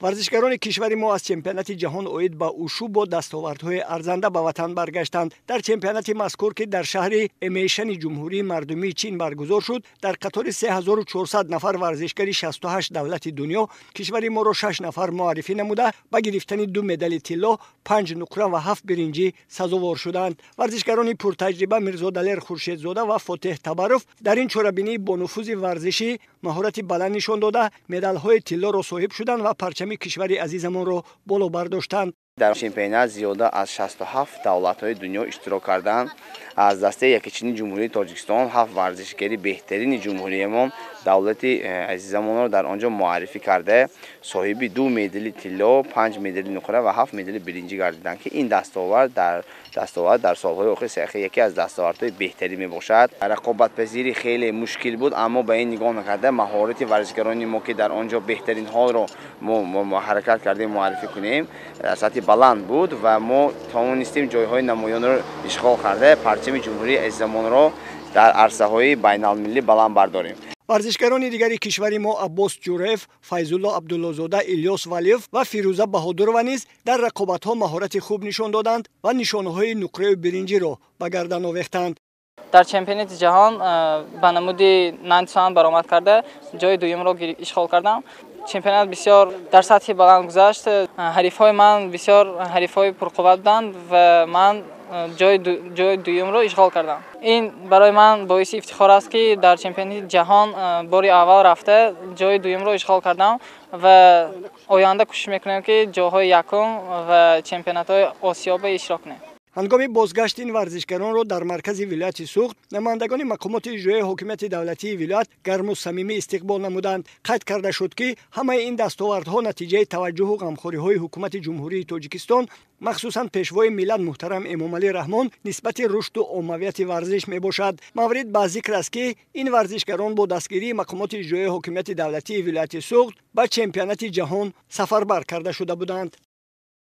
Варзишгарони кишвари мо аз чемпионати ҷаҳон оид ба ушу бо дастовардҳои арзанда ба ватан баргаштанд. Дар чемпионати мазкур, ки дар шаҳри Эмэйшани Ҷумҳурии Мардумии Чин баргузор шуд, дар қатори 3400 нафар варзишгари 68 давлати дунё кишвари моро шаш нафар муаррифӣ намуда, ба гирифтани ду медали тилло, панҷ нуқра ва ҳафт биринҷӣ сазовор шуданд. Варзишгарони пуртаҷриба Мирзодалер Хуршедзода ва Фотеҳ Табаров дар ин чорабинии бонуфузи варзишӣ маҳорати баланд нишон дода, медалҳои тиллоро соҳиб шуданд ва парчами кишвари азизамонро боло бардоштанд. Дар чемпионат зиёда аз 67 давлатҳои дунё иштирок карданд. Аз дастаи яккачини Ҷумҳурии Тоҷикистон ҳафт варзишгари беҳтарини ҷумҳуриямон давлати азизамонро дар он ҷо муаррифӣ карда, соҳиби ду медали тилло, панҷ медали нуқра ва ҳафт медали биринҷӣ гардиданд, ки ин дастовард дар солҳои охир яке аз дастовардҳои беҳтарин мебошад. Рақобатпазирӣ хеле мушкил буд, аммо ба ин нигоҳ накарда, маҳорати варзишгарони мо, ки дар он ҷо беҳтаринҳоро мо ҳаракат кардем муаррифӣ кунем, дар сатҳи баланд буд ва мо тавонистем ҷойҳои намоёнро ишғол карда, парчами ҷумҳурии азизамонро дар арсаҳои байналмилалӣ баланд бардорем. Варзишгарони дигари кишвари мо Аббос Ҷураев, Файзулло Абдуллозода, Илёс Валиев ва Фирӯза Баҳодурова низ дар рақобатҳо маҳорати хуб нишон доданд ва нишонаҳои нуқраю биринҷиро ба гардан овехтанд. Дар чемпионати ҷаҳон ба намуди нансан баромад карда, ҷои дуюмро ишғол кардам. Чемпионат бисёр дар сатҳи баланд гузашт. Ҳарифҳои ман бисёр ҳарифҳои пурқувват буданд ва ман ҷои дуюмро ишғол кардам. Ин барои ман боиси ифтихор аст, ки дар чемпионати ҷаҳон бори аввал рафта, ҷои дуюмро ишғол кардам ва оянда кӯшиш мекунем, ки ҷойҳои якум ва чемпионатҳои Осиёба иштирок кунем. Ҳангоми бозгашт ин варзишгаронро дар маркази вилояти Суғд намояндагони мақомоти иҷроияи ҳокимияти давлатии вилоят гарму самимӣ истиқбол намуданд. Қайд карда шуд, ки ҳамаи ин дастовардҳо натиҷаи таваҷҷуҳу ғамхориҳои Ҳукумати Ҷумҳурии Тоҷикистон, махсусан Пешвои миллат муҳтарам Эмомалӣ Раҳмон, нисбати рушду оммавияти варзиш мебошад. Маврид ба зикр аст, ки ин варзишгарон бо дастгирии мақомоти иҷроияи ҳокимияти давлатии вилояти Суғд ба чемпионати ҷаҳон сафарбар карда шуда буданд.